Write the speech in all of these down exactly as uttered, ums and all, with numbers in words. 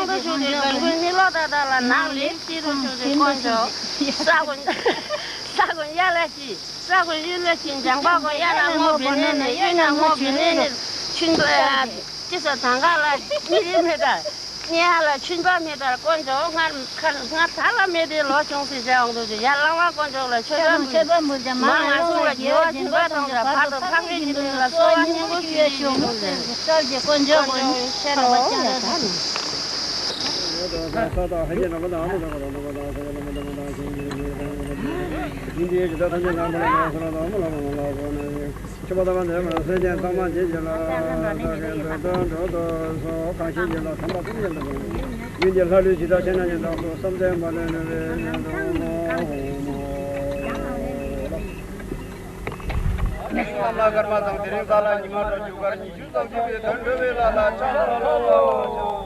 ཆུ་དེ་གར་ཀུན་ནི་ལོ་ད་ད་ལ་ནག་ལེགས་ཤིག་རུ་ཆུ་དེ་དཀོན་མཆོག་ས་གོ་ས་གོ་ཡ་ལ་ཅི། ས་གོ་གཡུ་ལ་ཅི། འཇང་པ་གོ་ཡ་ལ་སྔོ་བེ་ནེ་ནེ་གཡུ་ན་སྔོ་བེ་ནེ་ནེ་ཆུན་པ་ཡ་ཅི་ས་དང་ག་ལ་ནི་རི་མེ་ད་ནི་ཡ་ལ་ཆུན་པ་མེ་ད་དཀོན་མཆོག་སྔར་ཁར་སྔར་ད་ལ་མེ་དེ་ལོ་ཆུང་སི་ཅ་འོང་དུ་ཅི་ཡ་ལང་བ་དཀོན་མཆོག་ལ་མཆོད་པ་མཆོད་པ་འབུལ་ཅ་མ་ང་སུ་ལ་རྒྱལ་བ་སྦྱིན་པ་དང་ཅ་བར་དུ་འཕགས་པའི་ཡིན་དུ་ལ་གསོལ་བ་སྙིང་པོ་ཞུ་ཡི་ཡོད་དུ་ཟེར་སྐབས་ཀྱི་དཀོན་མཆོག་གོ་ནི་ཤེར་རོ་ཡ་ད་ནི། ཉི་མ་དང་དེ་རིང་ས་ལ་ཉི་མ་དྲོ་རྒྱུ་སྐར་ཉི་ཤུ་རྩ་གཅིག་པའི་དོན་འགྲོ་བའི་ལ་ལ་ཆ་ལ་ལ་ལ།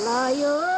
ལ་ཡོད།